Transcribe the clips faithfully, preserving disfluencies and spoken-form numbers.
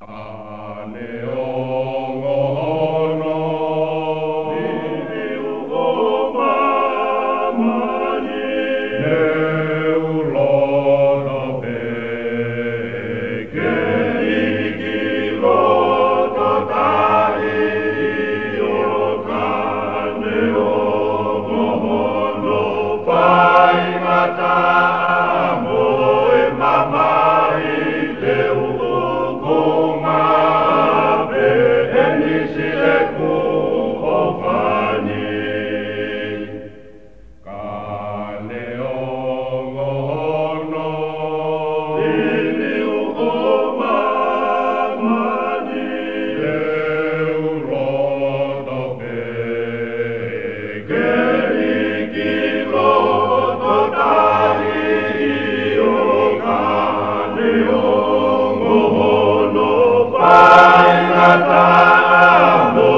Ka neongo hono liliu ʻo māmani, ne u loto pē ke hiki loto tahi, ʻio ka neongo hono faingataʻa mo e mamahi, te u uku maʻu pē ʻe Nisi ʻeku ʻofa ni. Ka neongo hono liliu ʻo māmani, te u loto pē ke hiki loto tahi, ʻio ka neongo hono faingataʻa mo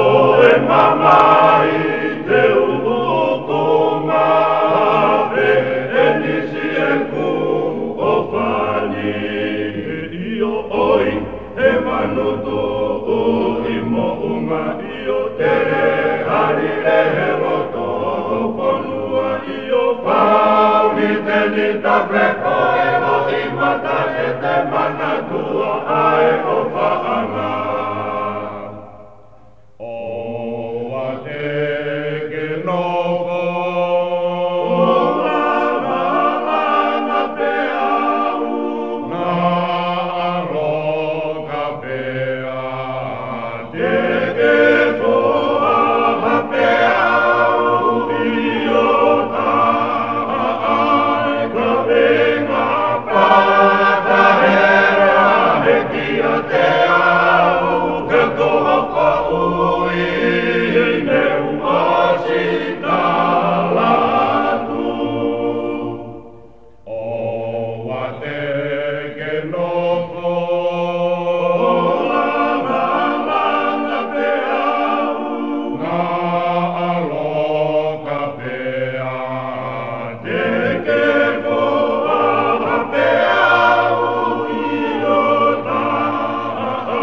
e mamahi, te u uku maʻu pē ʻe Nisi ʻeku ʻofa ni. ʻIo ʻoi, he manutu ʻuʻi moʻunga, ʻio tele hali lehe loto fonua, ʻio pau ni teni tape ko e loʻimata ke te manatua ʻa e ʻofaʻanga. ʻOua te ke nofo ʻo māmani pē au, na ʻaloka pē ā, te ke foha pē au, ʻio taha ʻa e kavenga fakahela he kiate au, he ko hoku ui ne u ʻosi tala atu. ʻOua te ke nofo ʻo māmani pē au, na ʻaloka pē ā, te ke foha pē au, ʻio taha ʻa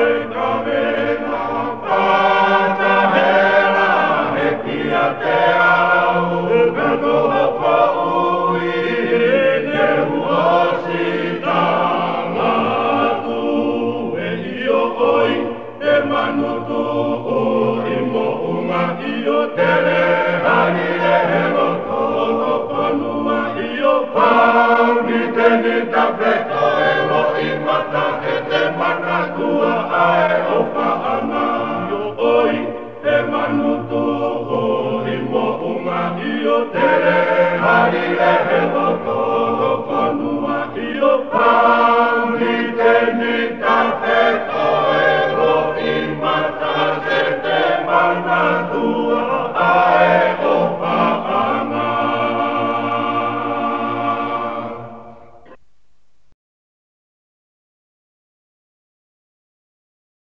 e kavenga fakahela he kiate au, he ko hoku ui ne u ʻosi tala atu. ʻIo ʻoi, he manutu ʻuʻi moʻunga, ʻio tele hali lehe loto fonua, ʻio pau ni teni tape ko e loʻimata ke te manatua ʻa e ʻofaʻanga. ʻIo ʻoi, he manutu ʻuʻi moʻunga, ʻio tele hali lehe loto